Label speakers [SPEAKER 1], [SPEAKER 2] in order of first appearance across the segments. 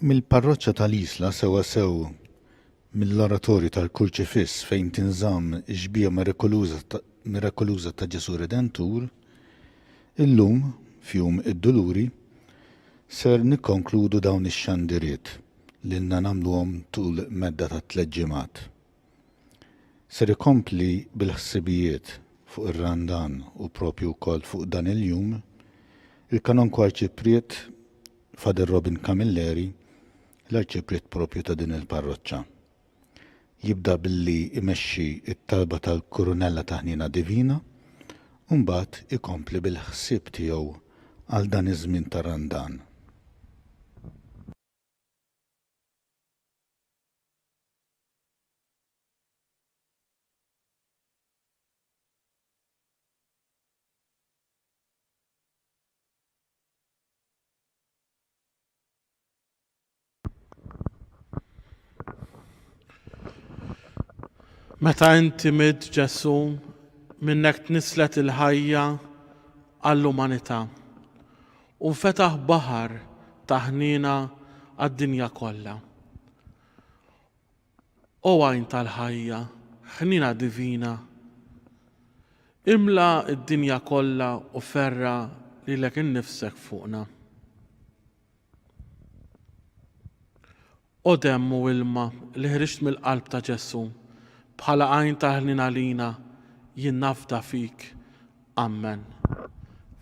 [SPEAKER 1] Mill-parroċċa tal-Isla sewwasew mill-Oratorju tal-Kurċifiss fejn tinżamm ix-xbieha mirakoluża ta' Ġesù Redentur, illum, f'Jum id-Duluri, ser nikkonkludu dawn ix-xandiriet li lna nagħmluhom tul medda ta' tlett ġimgħat. Ser ikompli bil-ħsibijiet fuq ir-Randan u propju wkoll fuq dan il-jum, il-Kanonku Arċipriet Father Robin Camilleri, l-Arċipriet propju ta' din il-parroċċa. Jibda billi jmexxi t-talba tal-Kurunella ta' Ħniena Divina u mbagħad ikompli bil-ħsieb tiegħu għal dan iż-żmien ta' Randan.
[SPEAKER 2] Meta inti mitt Ġesù, minnek tnisslet il-ħajja għall-umanità u nfetaħ baħar ta' ħniena għad-dinja kollha. O għajn tal-ħajja, ħniena divina, imla d-dinja kollha u ferra' lilek innifsek fuqna. O demm u ilma li ħriġt mill-qalb ta' Ġesù, bħala għajn ta' ħniena għalina, jien nafda fik. Ammen.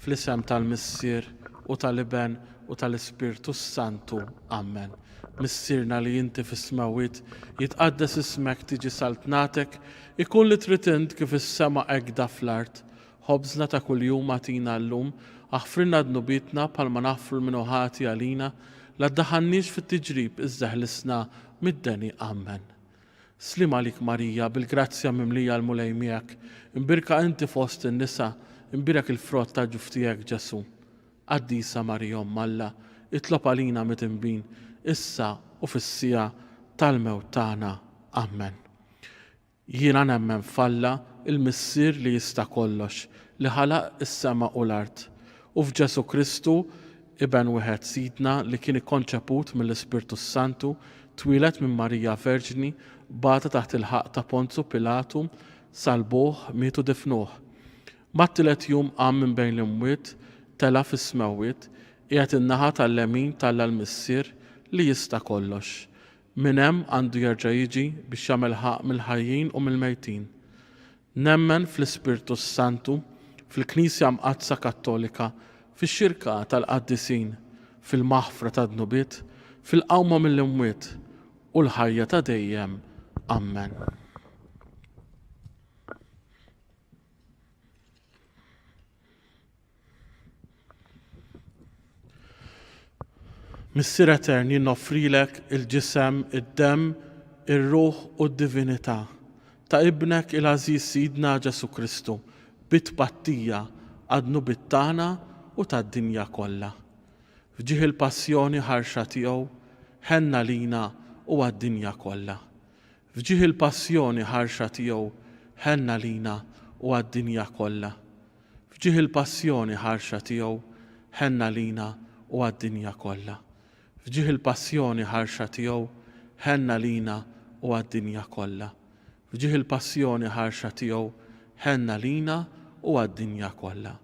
[SPEAKER 2] Fl-isem tal-Missier, u tal-Iben, u tal-Ispirtu s-Santu. Ammen. Missierna li inti fis-smewwiet, jitqaddes ismek, tiġi saltnatek, ikun li trid int kif is-sema hekk da fl-art. Ħobżna ta' kuljum agħtina llum, aħfrilna dnubietna bħalma naħfru 'l min hu ħati għalina, la ddaħħalniex fit-tiġrib iżda ħlisna mid-deni. Ammen. Sliem għalik Marija, bil-grazzja mimlija l-Mulej miegħek, imbierka inti fost in-nisa, imbierek il-frott tal-ġuf tiegħek Ġesù. Qaddisa Marija Omm Alla, itlob għalina midinbin, issa u fis-siegħa tal-mewt tagħna. Ammen. Jiena nemmen f'Alla, il-Missier li jista' kollox, li ħalaq is-sema u l-art, u f'Ġesù Kristu, Iben wieħed Sidna, li kien ikkonċeput mill-Ispirtu s-Santu, twieled minn Marija Verġni, bata taħt il-ħaqq ta' Ponzu Pilatu, salbuh, miet u difnuh. Mat-tielet jum qam minn bejn l-imwiet, tela' fis-smewwiet, qiegħed in-naħa tal-lemin t'Alla l-Missier li jista' kollox. Minn hemm għandu jerġa' jiġi biex jagħmel ħaqq mill-ħajjin u mill-mejtin. Nemmen fl-Ispirtu s-Santu, fil-Knisja Mqaddsa Kattolika, fix-xirka tal-qaddisin, fil-maħfra tad-dnubiet, fil-qawma mill-imwiet, u l-ħajja ta' dejjem. Ammen. Missier Etern, jien noffrilek il-ġisem, id-demm, ir-ruħ u d-divinità ta' Ibnek il-għażiż Sidna Ġesù Kristu bi tpattija għad-dnubiet tagħna u tad-dinja kollha. F'ġieħ il-passjoni ħarxa tiegħu, ħenn għalina u għad-dinja kollha. F'ġieħ il-passjoni ħarxa tiegħu, ħenn għalina u għad-dinja kollha. F'ġieħ il-passjoni ħarxa tiegħu, ħenn għalina u għad-dinja kollha. F'ġieħ il-passjoni ħarxa tiegħu, ħenn għalina u għad-dinja kollha. F'ġieħ il-passjoni ħarxa tiegħu, ħenn għalina u għad-dinja kollha.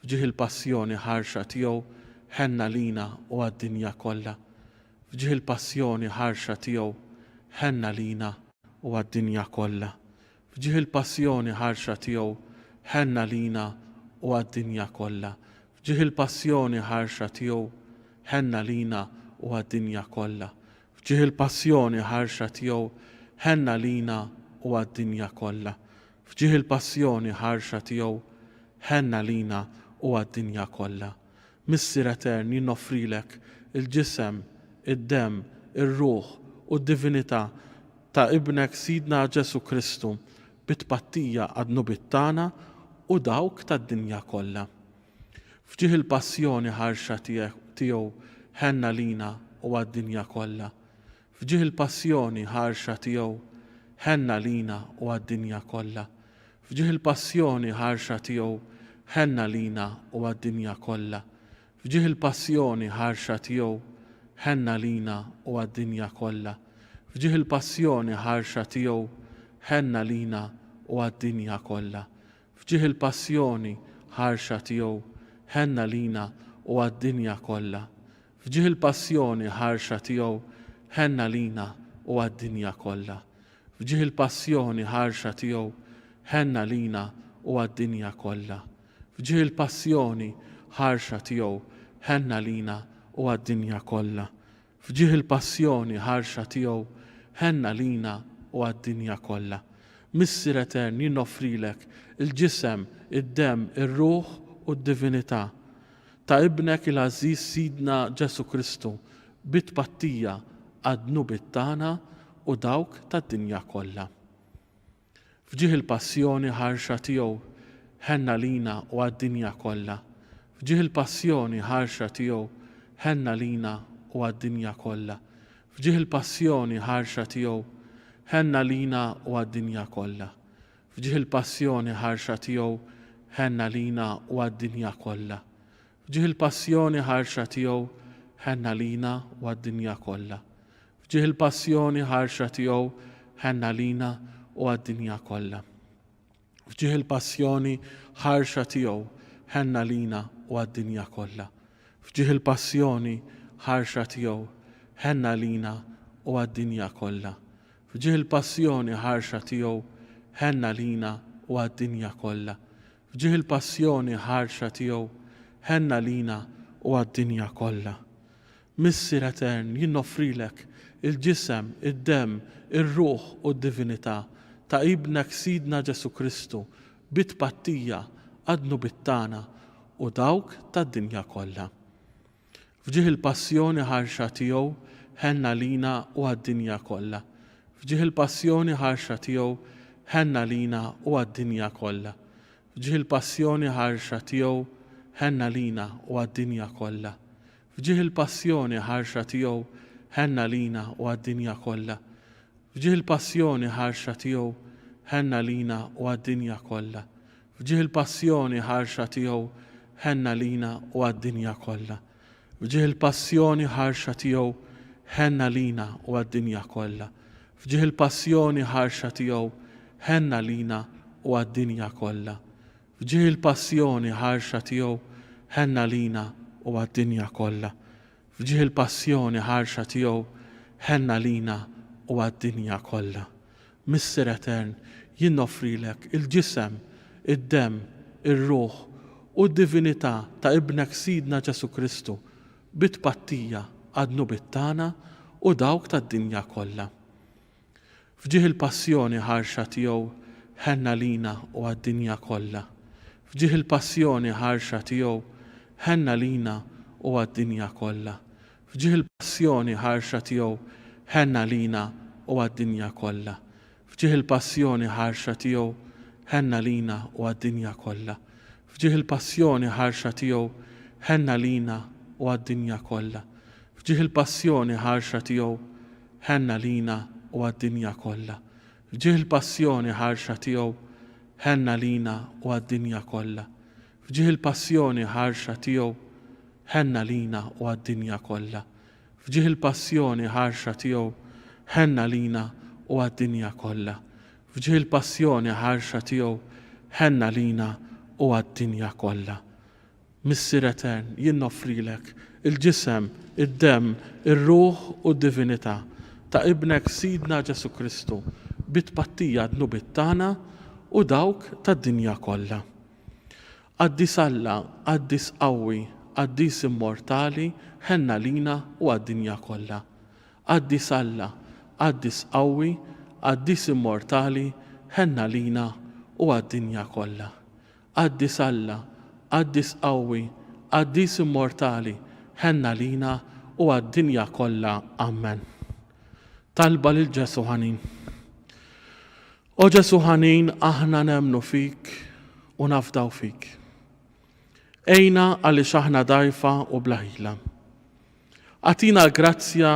[SPEAKER 2] F'ġieħ il-passjoni ħarxa tiegħu, ħenn għalina u għad-dinja kollha. F'ġieħ il-passjoni ħarxa tiegħu, ħenn għalina u għad-dinja kollha. F'ġieħ il-passjoni ħarxa tiegħu, ħenn għalina u għad-dinja kollha. F'ġieħ il-passjoni ħarxa tiegħu, ħenn għalina u għad-dinja kollha. F'ġieħ il-passjoni ħarxa tiegħu, ħenn għalina u għad-dinja kollha. F'ġieħ il-passjoni ħarxa tiegħu, ħenn għalina u għad-dinja kollha. Missier Etern, jien noffrilek il-ġisem, id-demm, ir-ruħ u d-divinità ta' Ibnek Sidna Ġesù Kristu bi tpattija għad-dnubiet tagħna u dawk tad-dinja kollha. F'ġieħ il-passjoni ħarxa tiegħu ħenn għalina u għad-dinja kollha. F'ġieħ il-passjoni ħarxa tiegħu ħenn għalina u għad-dinja kollha. F'ġieħ il-passjoni ħarxa tiegħu ħenn għalina u għad-dinja kollha. F'ġieħ il-passjoni ħarxa tiegħu ħenn għalina u għad-dinja kollha. Ħenn għalina u għad-dinja kollha. F'ġieħ il-passjoni ħarxa tiegħu, ħenn għalina u għad-dinja kollha. F'ġieħ il-passjoni ħarxa tiegħu, ħenn għalina u għad-dinja kollha. F'ġieħ il-passjoni ħarxa tiegħu, ħenn għalina u għad-dinja kollha. F'ġieħ il-passjoni ħarxa tiegħu, ħenn għalina u għad-dinja kollha. F'ġieħ il-passjoni ħarxa tiegħu, ħenn għalina u għad-dinja kollha. F'ġieħ il-passjoni ħarxa tiegħu, ħenn għalina u għad-dinja kollha. Missier Etern, jien noffrilek il-ġisem, id-demm, ir-ruħ u d-divinità ta' Ibnek il-għażiż Sidna Ġesù Kristu bi tpattija għad-dnubiet tagħna u dawk tad-dinja kollha. F'ġieħ il-passjoni ħarxa tiegħu, ħenn għalina u għad-dinja kollha. F'ġieħ il-passjoni ħarxa tiegħu, ħenn għalina u għad-dinja kollha. F'ġieħ il-passjoni ħarxa tiegħu, ħenn għalina u għad-dinja kollha. F'ġieħ il-passjoni ħarxa tiegħu, ħenn għalina u għad-dinja kollha. F'ġieħ il-passjoni ħarxa tiegħu, ħenn għalina u għad-dinja kollha. F'ġieħ il-passjoni ħarxa tiegħu, ħenn għalina u għad-dinja kollha. F'ġieħ il-passjoni ħarxa tiegħu, ħenn għalina u għad-dinja kollha. F'ġieħ il-passjoni ħarxa tiegħu, ħenn għalina u għad-dinja kollha. F'ġieħ il-passjoni ħarxa tiegħu, ħenn għalina u għad-dinja kollha. F'ġieħ il-passjoni ħarxa tiegħu, ħenn għalina u għad-dinja kollha. Missier Etern, jien noffrilek il-ġisem, id-demm, ir-ruħ u d-divinità ta' Ibnek Sidna Ġesù Kristu bi tpattija għad-dnubiet tagħna u dawk tad-dinja kollha. F'ġieħ il-passjoni ħarxa tiegħu, ħenn għalina u għad-dinja kollha. F'ġieħ il-passjoni ħarxa tiegħu, ħenn għalina u għad-dinja kollha. F'ġieħ il-passjoni ħarxa tiegħu, ħenn għalina u għad-dinja kollha. F'ġieħ il-passjoni ħarxa tiegħu, ħenn għalina u għad-dinja kollha. F'ġieħ il-passjoni ħarxa tiegħu, ħenn għalina u għad-dinja kollha. F'ġieħ il-passjoni ħarxa tiegħu, ħenn għalina u għad-dinja kollha. F'ġieħ il-passjoni ħarxa tiegħu, ħenn għalina u għad-dinja kollha. F'ġieħ il-passjoni ħarxa tiegħu, ħenn għalina u għad-dinja kollha. F'ġieħ il-passjoni ħarxa tiegħu, ħenn għalina u għad-dinja kollha. F'ġieħ il-passjoni ħarxa tiegħu, ħenn għalina u għad-dinja kollha. Missier Etern, jien noffrilek il-ġisem, id-demm, ir-ruħ, u d-divinità ta' Ibnek Sidna Ġesù Kristu, bi tpattija għad-dnubiet tagħna u dawk tad-dinja kollha. F'ġieħ il-passjoni ħarxa tiegħu, ħenn għalina u għad-dinja kollha. F'ġieħ il-passjoni ħarxa tiegħu, ħenn għalina u għad-dinja kollha. F'ġieħ il-passjoni ħarxa tiegħu, ħenn għalina u għad-dinja kollha. F'ġieħ il-passjoni ħarxa tiegħu, ħenn għalina u għad-dinja kollha. F'ġieħ il-passjoni ħarxa tiegħu, ħenn għalina u għad-dinja kollha. F'ġieħ il-passjoni ħarxa tiegħu, Ħenn għalina u għad-dinja kollha. F'ġieħ il-passjoni ħarxa tiegħu, ħenn għalina u għad-dinja kollha. F'ġieħ il-passjoni ħarxa tiegħu, ħenn għalina u għad-dinja kollha. F'ġieħ il-passjoni ħarxa tiegħu, ħenn għalina u għad-dinja kollha. F'ġieħ il-passjoni ħarxa tiegħu, ħenn għalina u għad-dinja kollha. Missier Etern, jien noffrilek il-ġisem, id-demm, ir-ruħ u d-divinità ta' Ibnek Sidna Ġesù Kristu bi tpattija għad-dnubiet tagħna u dawk tad-dinja kollha. Qaddis Alla, Qaddis qawwi, Qaddis immortali, ħenn għalina u għad-dinja kollha. Qaddis Alla, Qaddis qawwi, Qaddis immortali, ħenn għalina u għad-dinja kollha. Qaddis Alla, Qaddis qawwi, Qaddis immortali, ħenn għalina u għad-dinja kollha. Ammen. Talba lil Ġesù ħanin. O Ġesù ħanin, aħna nemmnu fik u nafdaw fik. Għinna għaliex aħna dgħajfa u bla ħila. Agħtina l-grazzja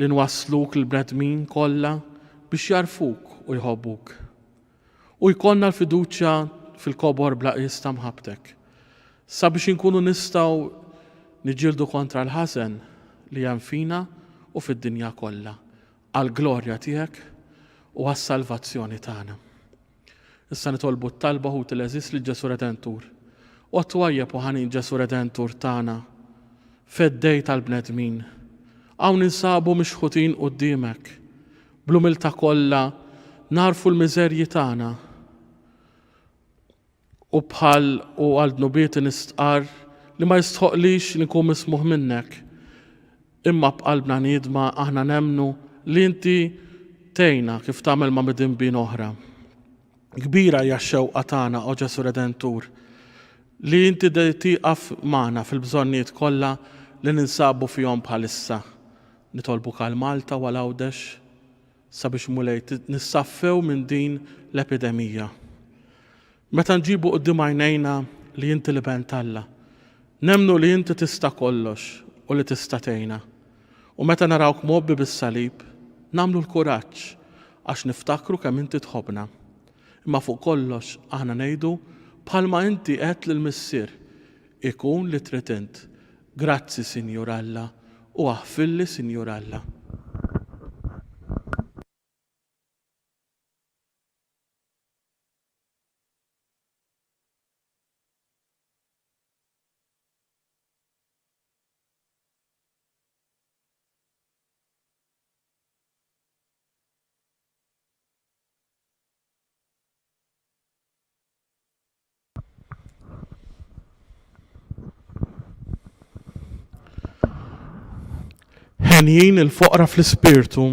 [SPEAKER 2] li nwassluk lill-bnedmin kollha biex jagħrfuk u jħobbuk. U jkollna l-fiduċja fil-kobor bla qies ta' mħabbtek, sabiex inkunu nistgħu niġġieldu kontra l-ħażen, li hemm fina u fid-dinja kollha, għall-glorja tiegħek u għas-salvazzjoni tagħna. Issa nitolbu t-talba ħuti l-għeżież lil Ġesù Redentur. O twajjeb u ħanin Ġesù Redentur tagħna, feddej tal-bnedmin, hawn ninsabu mixħutin quddiemek, bl-umiltà kollha nagħrfu l-miżerji tagħna, U bħal u għal dnubieti nistqarr li ma jistħoqqlix li nkun mismugħ minnek. Imma b'qalbna niedma aħna nemmnu li inti tgħinna kif tagħmel ma' midinbin oħra. Kbira hija x-xewqa tagħna, o Ġesù Redentur, li inti tieqaf magħna fil-bżonnijiet kollha li ninsabu fihom bħalissa. Nitolbuk għal Malta u għal Għawdex. Sabiex Mulej nissaffew minn din l-epidemija. Meta nġibu quddiem għajnejna li inti l-Iben t'Alla, nemmnu li inti tista' kollox u li tista' tgħinna. U meta narawk mgħobbi bis-salib, nagħmlu l-kuraġġ għax niftakru kemm inti tħobbna. Imma fuq kollox aħna ngħidu bħalma inti għedt lill-Missier, Ikun li trid int. Grazzi Sinjur Alla u aħfirli Sinjur Alla. Henjin il-foqra fl-ispirtu,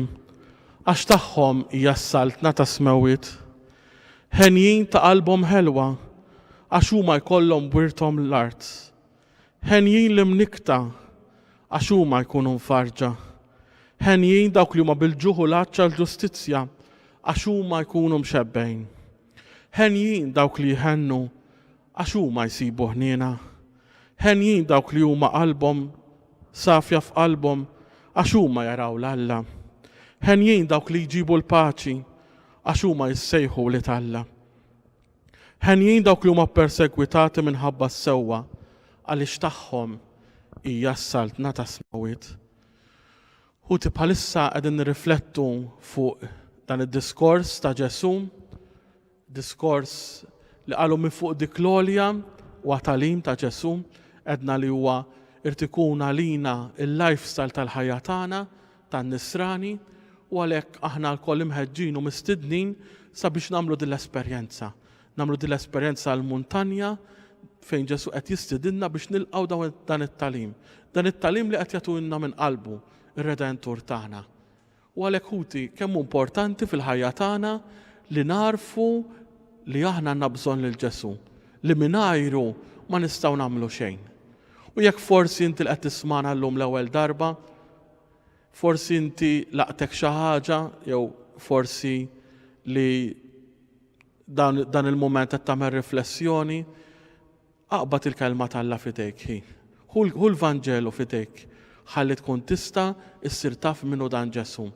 [SPEAKER 2] għax tagħhom hija s-saltna tas-smewwiet. Henjin ta' qalbhom ħelwa, għax huma jkollhom wirthom l-art. Henjin l-imnikkta, għax huma jkunu mfarrġa. Henjin dawk li huma bil-ġuħ u l-għatx għall-ġustizzja, għax huma jkunu mxebbgħin. Henjin dawk li jħennu, għax huma jsibu ħniena. Henjin dawk li huma qalbhom safja f'qalbhom, għax huma jaraw 'l Alla. Henjin dawk li jġibu l-paċi, għax huma jissejħu wlied Alla. Henjin dawk li huma ppersegwitati minħabba s-sewwa, għaliex tagħhom hija s-saltna tas-smewwiet. Ħuti bħalissa qegħdin nirriflettu fuq dan id-diskors ta' Ġesù, diskors li qalu minn fuq dik l-għolja huwa tagħlim ta' Ġesù, għedna li huwa irid ikun għalina il-lifestyle tal-ħajja tagħna tan-nisrani u għalhekk aħna lkoll imħeġġin u mistednin sabiex nagħmlu din l-esperjenza. Nagħmlu din l-esperjenza l-muntanja fejn Ġesù qed jistidinna biex nilqgħu dan it-tagħlim. Dan it-tagħlim li qed jagħtulna minn qalbu ir-Redentur tagħna. U għalhekk ħuti, kemm hu importanti fil-ħajja tagħna li nagħrfu li aħna għandna bżonn lil Ġesù, li mingħajru ma nistgħu nagħmlu xejn. U jekk forsi inti li qed tismagħna llum l-ewwel darba, forsi inti laqtek xi ħaġa jew forsi li dan, dan il-mument qed tagħmel riflessjoni, aqbad il-kelma t'Alla f'idejk hi. Hu l-Vanġelu f'idejk ħalli tkun tista' issir taf min hu dan Ġesù.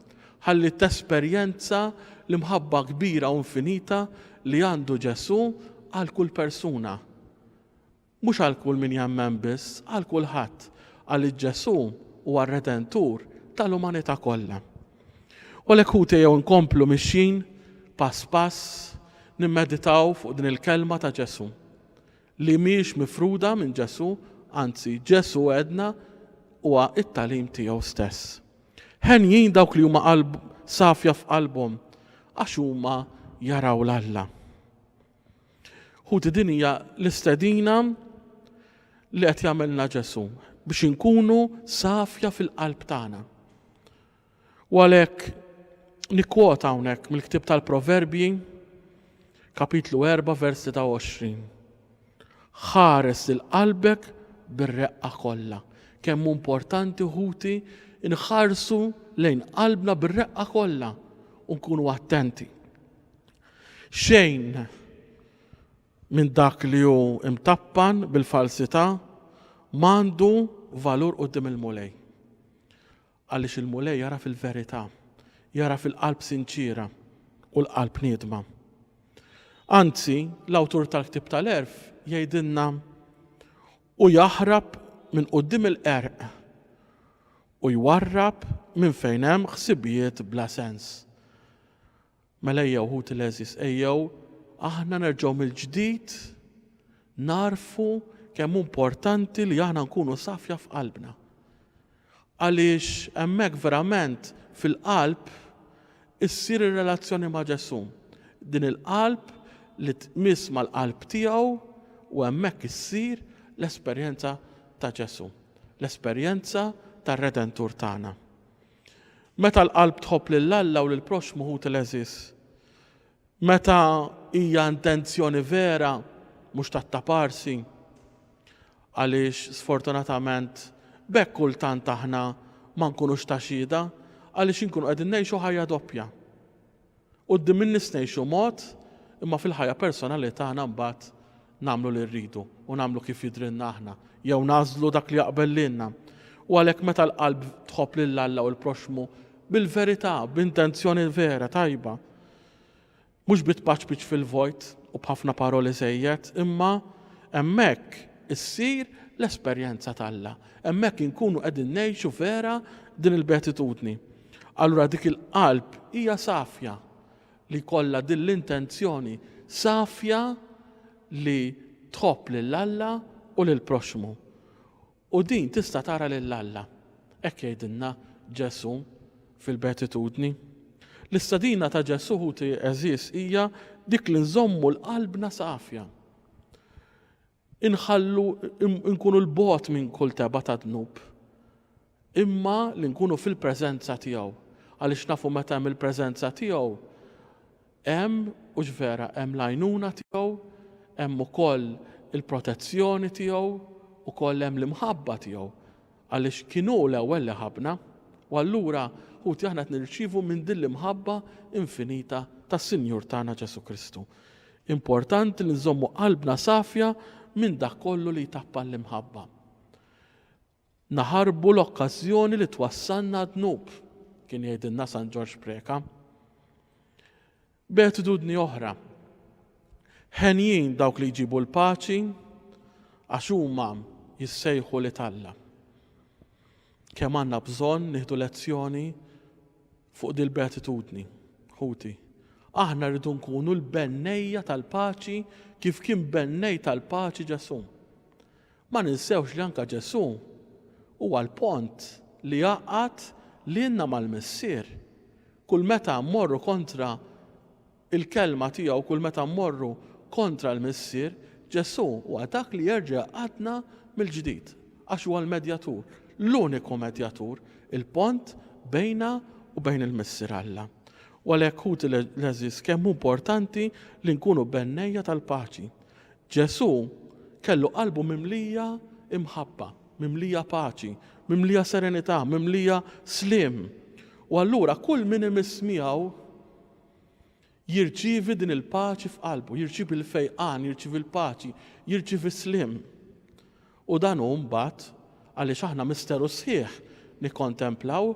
[SPEAKER 2] Ħalli tesperjenza l-imħabba kbira u infinita li għandu Ġesù għal kull persuna. Mhux għal kull min jemmen biss, għal kulħadd, għaliex Ġesù huwa r-Redentur tal-umanità kollha. U għalhekk ħuti ejjew inkomplu mixjin pass pass nimmeditaw fuq din il-kelma ta' Ġesù li mhijiex mifruda minn Ġesù, anzi Ġesù għedna huwa t-tagħlim tiegħu stess. Henjin dawk li huma qalb safja f'qalbhom għax huma jaraw 'l Alla. Ħuti din hija l-istedina li qed jagħmilna Ġesù biex inkunu safja fil-qalb tagħna. U għalhekk nikkwota hawnhekk mill-ktieb tal-Proverbji, kapitlu 4 vers 23. Ħares lil qalbek bir-reqqa kollha. Kemm hu importanti ħuti nħarsu lejn qalbna bir-reqqa kollha u nkunu attenti. Xejn minn dak li hu mtappan bil-falsità m'għandu valur quddiem il-Mulej. Għaliex il-Mulej jara fil-verità, jara fil-qalb sinċiera u l-qalb niedma. Anzi, l-awtur tal-ktieb tal-Għerf jgħidilna u jaħrab minn quddiem il-qerq. U jwarrab minn fejn hemm ħsibijiet bla sens. Mela ejjew ħuti l-għeżież, ejjew aħna nerġgħu mill-ġdid nagħrfu kemm hu importanti li aħna nkunu safja f'qalbna. Għaliex hemmhekk verament fil-qalb issir ir-relazzjoni ma' Ġesù. Din il-qalb li tmiss mal-qalb tiegħu u hemmhekk issir l-esperjenza ta' Ġesù, l-esperjenza tar-Redentur tagħna. Meta l-qalb tħobb lil Alla u lill-proxxmu ħuti l-għeżież, meta hija intenzjoni vera mhux tat-taparsi, għaliex sfortunatament b'hekk kultant aħna ma nkunux ta' xhieda għaliex inkunu qegħdin ngħixu ħajja doppja. Quddiem in-nies ngħixu mod, imma fil-ħajja personali tagħna mbagħad nagħmlu li rridu u nagħmlu kif jidhrilna aħna, jew nagħżlu dak li jaqbel lilna. U għalhekk meta l-qalb tħobb lil Alla u l-proxxmu bil-verità, b'intenzjoni vera, tajba, mhux bi tpaċpiċ fil-vojt u b'ħafna paroli żejjed, imma hemmhekk issir l-esperjenza t'Alla. Hemmhekk inkunu qegħdin ngħixu vera din il-beatitudni. Allura dik il-qalb hija safja li jkollha din l-intenzjoni safja li tħobb lil Alla u lill-proxxmu. U din tista' tara lil Alla. Hekk jgħidilna Ġesù fil-Beatitudni. L-istedina ta' Ġesù ħuti għeżież hija dik li nżommu l-qalbna safja. Inħallu nkunu 'l bogħod minn kull tebgħa ta' dnub, imma li nkunu fil-preżenza tiegħu, għaliex nafu meta hemm il-preżenza tiegħu, hemm, hux vera, hemm l-għajnuna tiegħu, hemm ukoll il-protezzjoni tiegħu, ukoll hemm l-imħabba tiegħu. Għaliex kien hu l-ewwel li ħabbna. U allura, ħuti, aħna qed nirċievu minn din l-imħabba infinita tas-Sinjur tagħna Ġesù Kristu. Importanti li nżommu qalbna safja minn dak kollu li jtappan l-imħabba. Naħarbu l-okkażjoni li twassalna għad-dnub, kien jgħidilna San Ġorġ Preca. Beatitudni oħra. Henjin dawk li jġibu l-paċi, għax huma jissejħu li t'Alla. Kemm għandna bżonn nieħdu lezzjoni fuq dil-beatitudni, ħuti. Aħna rridu nkunu l-bennejja tal-paċi kif kien bennej tal-paċi Ġesù. Ma ninsewx li anka Ġesù huwa l-pont li jgħaqqad lilna mal-Missier. Kull meta mmorru kontra l-kelma tiegħu, kull meta mmorru kontra l-Missier, Ġesù huwa dak li jerġa' jgħaqqadna mill-ġdid, għax huwa l-medjatur, l-uniku medjatur, il-pont bejna u bejn il-Missier Alla. U għalhekk ħuti l-għeżież kemm hu importanti li nkunu bennejja tal-paċi. Ġesù kellu qalbu mimlija imħabba, mimlija paċi, mimlija serenità, mimlija sliem. U allura kull min imiss miegħu jirċievi din il-paċi f'qalbu, jirċievi l-fejqan, jirċievi l-paċi, jirċievi s-sliem. U dan hu mbagħad għaliex aħna misteru sħiħ nikkontemplaw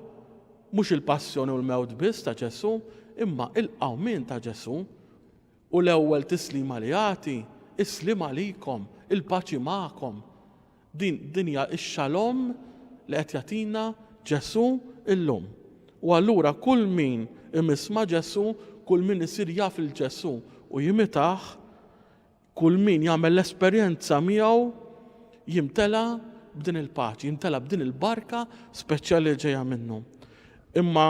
[SPEAKER 2] mhux il-passjoni u l-mewt biss ta' Ġesù, imma il-qawmien ta' Ġesù U l-ewwel tislima li jagħti, Is-sliem għalikom, il-paċi magħkom. Din, din hija x-shalom li qed jagħtina Ġesù illum. U allura kull min imiss ma' Ġesù, kull min isir jaf 'il Ġesù u jimitah, kull min jagħmel l-esperjenza miegħu, jimtela b'din il-paċi, jimtela b'din il-barka speċjali li ġejja minnu. Imma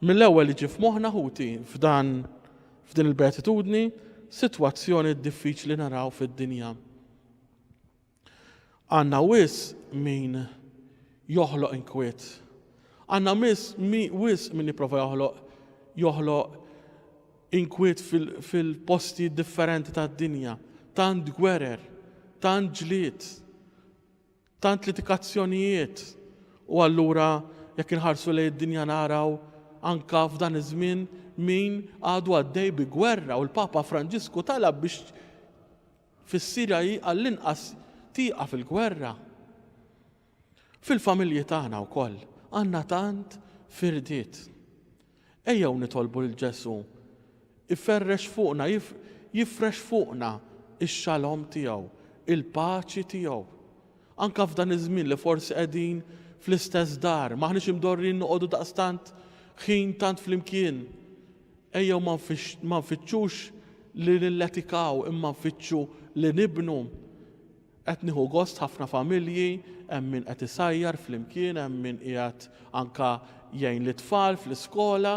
[SPEAKER 2] Mill-ewwel jiġi f'moħħna ħuti f'dan f'din il-beatitudni sitwazzjoni diffiċli naraw fid-dinja. Għandna wisq min joħloq inkwiet. Għandna wisq min jipprova joħloq joħloq inkwiet fil-postijiet differenti tad-dinja. Tant gwerer, tant ġlied, Tant litikazzjonijiet u allura jekk inħarsu lejn id-dinja naraw anka f'dan iż-żmien min għadu għaddej bi gwerra u l-Papa Franġisku talab biex fis-Sirja għall-inqas tieqaf il-gwerra. Fil-familji tagħna wkoll għandna tant firdiet. Ejjew nitolbu lil Ġesù iferrex fuqna, jifrex fuqna x-shalom tiegħu, il-paċi tiegħu. Anke f'dan iż-żmien li forsi qegħdin fl-istess dar, m'aħniex imdorrijin noqogħdu daqstant ħin tant flimkien. Ejjew ma nfittxux li nilletikaw imma nfittxu li nibnu. Qed nieħu gost ħafna familji, hemm min qed isajjar flimkien, hemm min qiegħed anke jgħin lit-tfal fl-iskola,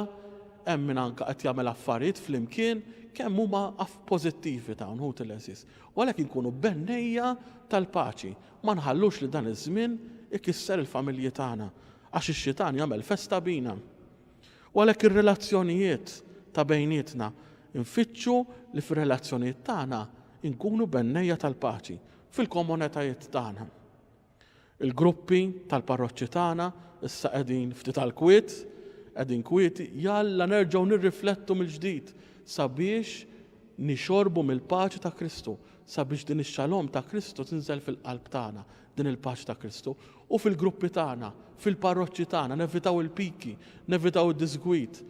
[SPEAKER 2] hemm min anke qed jagħmel affarijiet flimkien, kemm huma pożittivi dawn ħuti l-għeżież. U għalhekk inkunu bennejja tal-paċi. Ma nħallux li dan iż-żmien ikisser il-familji tagħna, għax ix-xitan jagħmel festa bina. U għalhekk ir-relazzjonijiet ta' bejnietna nfittxu li fir-relazzjonijiet tagħna nkunu bennejja tal-paċi fil-komunitajiet tagħna. Il-gruppi tal-parroċċi tagħna issa qegħdin ftit għall-kwiet, qegħdin kwieti, jalla nerġgħu nirriflettu mill-ġdid sabiex nixorbu mill-paċi ta' Kristu, sabiex din ix-xalom ta' Kristu tinżel fil-qalb tagħna, din il-paċi ta' Kristu, u fil-gruppi tagħna, fil-parroċċi tagħna, nevitaw il-piki, nevitaw id-diżgwid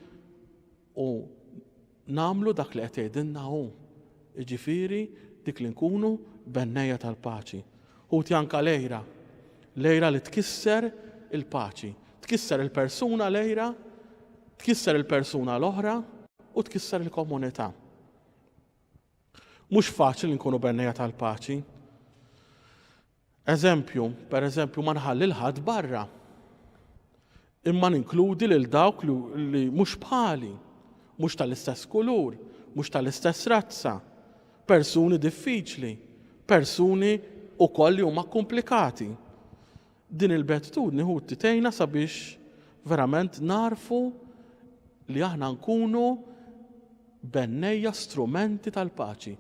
[SPEAKER 2] u nagħmlu dak li qed jgħidilna hu. Jiġifieri dik li nkunu bennejja tal-paċi. Ħuti anka l-għira, l-għira li tkisser il-paċi, tkisser il-persuna l-għira, tkisser il-persuna l-oħra u tkisser il-komunità. Mhux faċli nkunu bennejja tal-paċi. Eżempju, per eżempju, ma nħalli l-ħadd barra. Imma ninkludi lil dawk li mhux bħali, mhux tal-istess kulur, mhux tal-istess razza, persuni diffiċli, persuni wkoll li huma komplikati. Din il-beatitudni ħuti tgħinna sabiex verament narfu li aħna nkunu bennejja strumenti tal-paċi.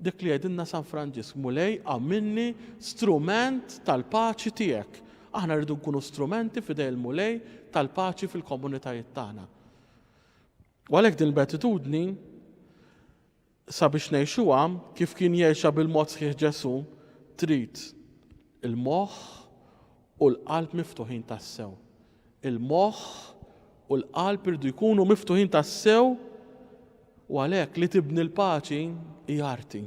[SPEAKER 2] Dik li jgħidilna San Franġisk, Mulej għamilni strument tal-paċi tiegħek. Aħna rridu nkunu strumenti f'idej il-Mulej tal-paċi fil-komunitajiet tagħna. U għalhekk din il-beatitudni sabiex ngħixuha kif kien jgħixha bil-mod sħiħ Ġesù, trid il-moħħ u l-qalb miftuħin tassew. Il-moħħ u l-qalb irdu jkunu miftuħin tassew u għalhekk li tibni l-paċi hi arti.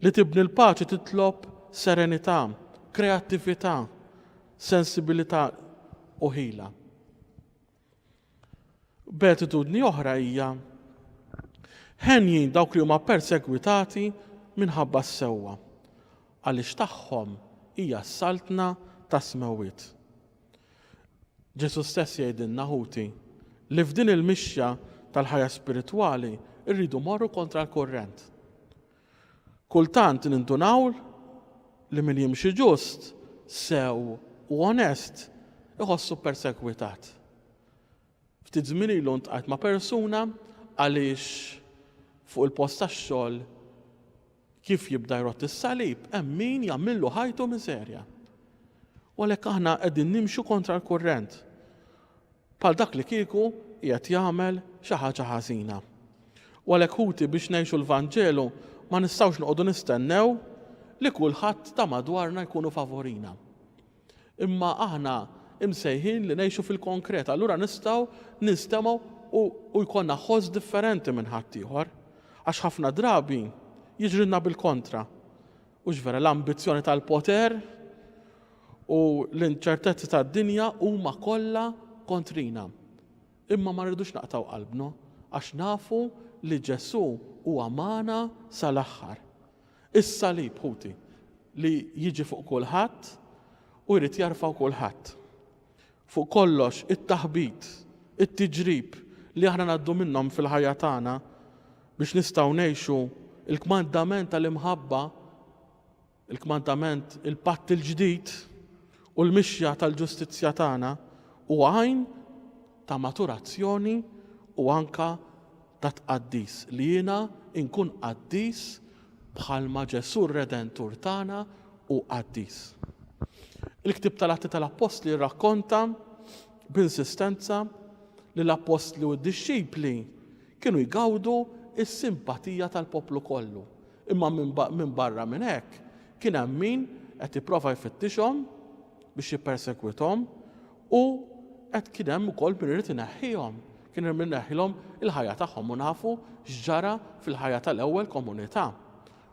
[SPEAKER 2] Li tibni l-paċi titlob serenità, kreattività, sensibilità u ħila. Beatitudni oħra hija henjin dawk li huma persegwitati minħabba s-sewwa, għaliex tagħhom hija s-saltna tas-smewwiet. Ġesù stess jgħidilna ħuti li f'din il-mixja tal-ħajja spiritwali rridu morru kontra l-kurrent. Kultant nindunaw li min jimxi ġust, sew u onest iħossu persegwitat. Ftit żmien ilu ntqajt ma' persuna għaliex fuq il-post tax-xogħol kif jibda jrott is-salib hemm min jagħmillu ħajtu miżerja. U għalhekk aħna qegħdin nimxu kontra l-kurrent. Bħal dak li kieku qiegħed jagħmel xi ħaġa ħażina. U għalhekk ħuti biex ngħixu l-Vanġelu ma nistgħux noqogħdu nistennew li kulħadd ta' madwarna jkunu favorina. Imma aħna imsejħin li ngħixu fil-konkret, allura nistgħu ninstemgħu u, u jkollna ħoss differenti minn ħaddieħor. Għax ħafna drabi jiġrilna bil-kontra. Hux vera l-ambizzjoni tal-poter u l-inċertezzi tad-dinja huma kollha kontrina. Imma ma rridux naqtgħu qalbna għax nafu li Ġesù huwa magħna sal-aħħar. Is-salib, ħuti, li jiġi fuq kulħadd u jrid jarfgħu kulħadd. Fuq kollox, it-taħbit, it-tiġrib li aħna ngħaddu minnhom fil-ħajja tagħna biex nistgħu ngħixu il-kmandament tal-imħabba, il-kmandament, il-patt il-ġdid u l-mixja tal-ġustizzja tagħna huwa għajn ta' maturazzjoni u anka ta' tqaddis li jiena nkun qaddis bħalma Ġesù r-Redentur tagħna hu qaddis. Il-ktieb tal-Atti tal-Appostli jirrakkonta b'insistenza li l-appostli u d-dixxipli kienu jgawdu s-simpatija tal-poplu kollu. Imma minn barra minn hekk kien hemm min qed jipprova jfittixhom biex jippersegwithom u qed kien hemm ukoll min irid ineħħihom. Kien hemm min ineħħilhom il-ħajja tagħhom u nafu x'ġara fil-ħajja tal-ewwel komunità.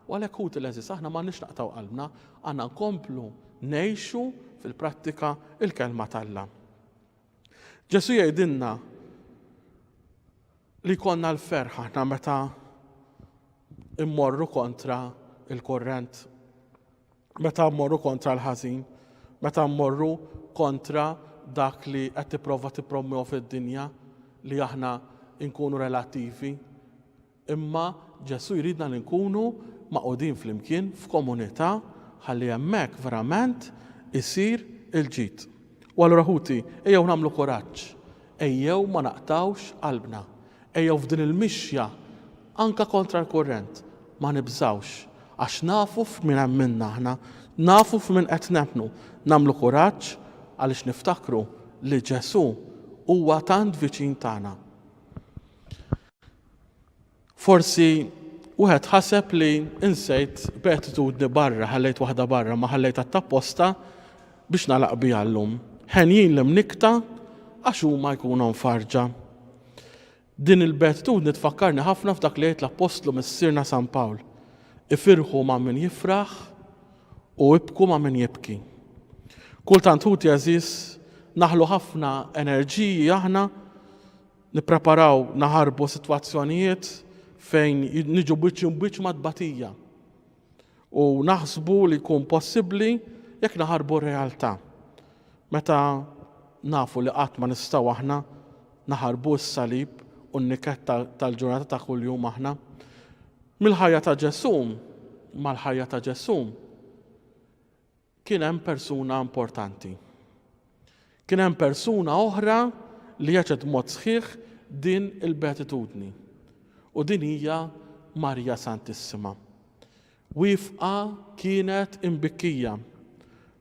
[SPEAKER 2] U għalhekk ħuti l-għeżież aħna m'għandniex naqtgħu qalbna, għandna nkomplu ngħixu fil-prattika il-kelma t'Alla. Ġesù jgħidilna li jkollna l-ferħ aħna meta immorru kontra il-kurrent, meta mmorru kontra l-ħażin, meta mmorru kontra dak li qed tipprova tippromwovi d-dinja li aħna nkunu relattivi. Imma Ġesù jridna li nkunu magħqudin flimkien f'komunità ħalli hemmhekk verament isir il-ġid. U allura ħuti, ejjew nagħmlu kuraġġ, ejjew ma naqtgħux qalbna, ejjew f'din il-mixja anke kontra l-kurrent ma nibżgħux għax nafu f'min emminna aħna, nafu f'min qed nemmnu, nagħmlu kuraġġ għaliex niftakru li Ġesù huwa tant viċin tagħna. Forsi wieħed ħaseb li insejt beatitudni barra, ħallejt waħda barra, ma ħallejt għat-tapposta biex nagħlaq biha llum. Henjin l-imnikkta għax huma jkunu mfarrġa. Din il-beatitudni tfakkarni ħafna f'dak li jgħid l-Appostlu Missierna San Pawl. Ifirħu ma' min jifraħ u ibku ma' min jibki. Kultant ħuti għeżież naħlu ħafna enerġiji aħna Nippreparaw naħarbu sitwazzjonijiet fejn niġu biċ imbwiċċ mat-tbatija u naħsbu li jkun possibbli jekk naħarbu r-realtà. Meta nafu li qatt ma nistgħu aħna naħarbu s-salib u n-niket tal-ġurnata ta' kuljum aħna. Mill-ħajja ta' Ġesù mal-ħajja ta' Ġesù Kien hemm persuna importanti. Kien hemm persuna oħra li għexet b'mod sħiħ din il-beatitudni. U din hija Marija Santissima. Wifqa kienet imbikkija.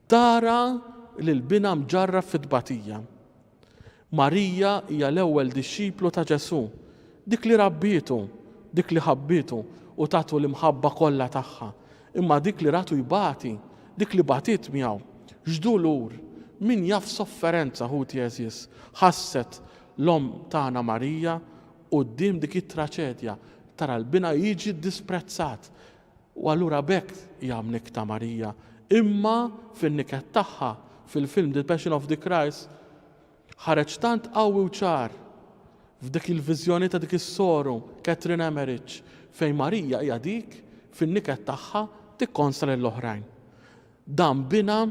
[SPEAKER 2] Tara lil binha mġarrab fit-tbatija. Marija hija l-ewwel dixxiplu ta' Ġesù, dik li rabbietu, dik li ħabbitu u tatu l-imħabba kollha tagħha, imma dik li ratu jbati, dik li batiet miegħu. X'dulur, min jaf sofferenza, ħuti għeżież, ħasset l-Omm tagħna Marija quddiem dik it-traċedja, tara 'l binha jiġi ddisprezzat. U allura b'hekk hija mnikkta Marija. Imma fin-niket tagħha, fil-film The Passion of the Christ, ħareġ tant qawwi u ċar f'dik il-viżjoni ta' dik is-soru, Catherine Emmerich, fejn Marija hija dik fin-niket tagħha tikkonsla lill-oħrajn. Dan binha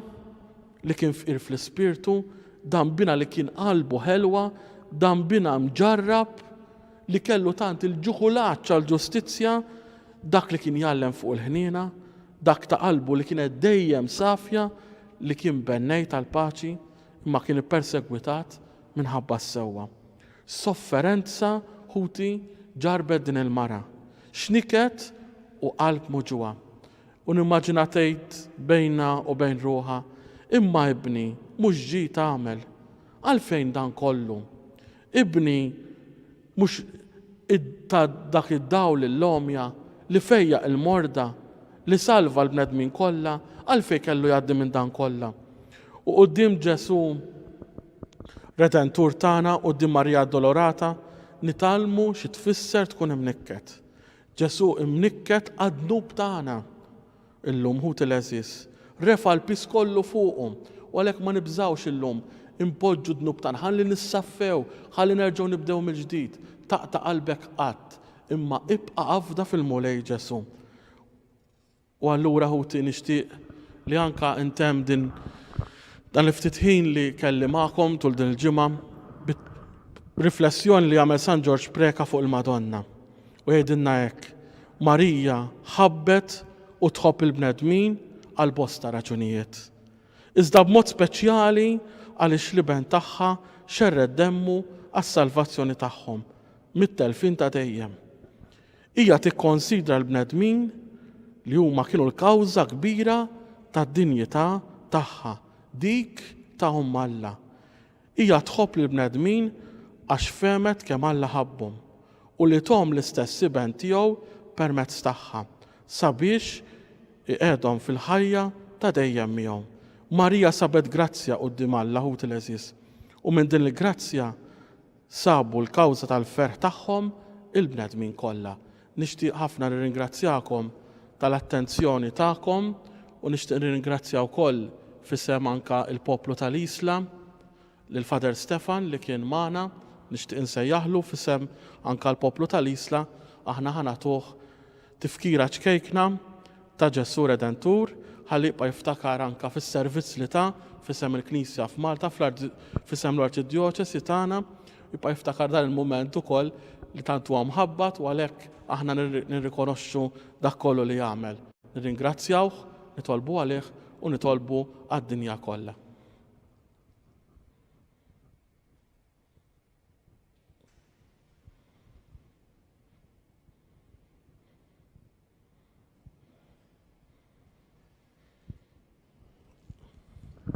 [SPEAKER 2] li kien fqir fl-ispirtu, dan binha li kien qalbu ħelwa, dan binha mġarrab li kellu tant il-ġuħ u l-għatx għall-ġustizzja, dak li kien jgħallem fuq il-ħniena, dak ta' qalbu li kienet dejjem safja, li kien bennej tal-paċi, imma kien ippersegwitat minħabba s-sewwa. Sofferenza, ħuti, ġarrbet din il-mara. X'niket u qalb muġugħa. U nimmaġina tgħid bejnha u bejn ruħha, Imma ibni mhux ġid għamel. Għalfejn dan kollu? Ibni mhux ta dak id-dawl lill-għomja, li fejjaq il-morda, li salva l-bnedmin kollha, għalfejn kellu jgħaddi minn dan kollha? U quddiem Ġesù Redentur tagħna, quddiem Marija Addolorata, nitgħallmu xi tfisser tkun imnikket. Ġesù imnikket għad-dnub tagħna. Illum, ħuti l-għeżież, refa' l-piż kollu fuqu, u għalhekk ma nibżgħux illum inpoġġu d-dnub tagħna, ħalli nissaffew, ħalli nerġgħu nibdew mill-ġdid. Taqta' qalbek qatt, imma ibqa' afda fil-Mulej Ġesù. U allura ħuti nixtieq li anka ntemm din dan il-ftit ħin li kelli magħkom tul din il-ġimgħa riflessjoni li għamel San Ġorġ Preka fuq il-Madonna. U jgħidilna hekk, Marija ħabbet u tħobb il-bnedmin għal bosta raġunijiet. Iżda b'mod speċjali għaliex l-iben tagħha xerred demmu għas-salvazzjoni tagħhom mit-telfien ta' dejjem. Hija tikkonsidra l-bnedmin li huma kienu l-kawża kbira tad-dinjità tagħha, dik ta' Omm Alla. Hija tħobb lill-bnedmin għax fehmet kemm Alla ħabbhom u li thom l-istess Iben tiegħu permezz tagħha, sabiex iqiegħdhom fil-ħajja ta' dejjem miegħu. Marija sabet grazzja quddiem Alla, ħuti l-għeżież, u minn din il-grazzja sabu l-kawża tal-ferħ tagħhom il-bnedmin kollha. Nixtieq ħafna nirringrazzjakom tal-attenzjoni tagħkom u nixtieq nirringrazzja wkoll. f'isem anka il-poplu tal-Isla, lil Father Stefan li kien magħna, nixtieq insejjaħlu f'isem anka l-poplu tal-Isla, aħna ħa nagħtuh tifkira ċkejkna ta' Ġesù Redentur ħalli jibqa' jiftakar anka fis-servizz li ta f'isem il-Knisja f'Malta, f'isem l-Arċidjoċesi tagħna, jibqa' jiftakar dan il-mument ukoll li tant huwa mħabbat u għalhekk aħna nirrikonoxxu dak kollu li għamel. Nirringrazzjawh, nitolbu għalih u nitolbu għad-dinja kollha.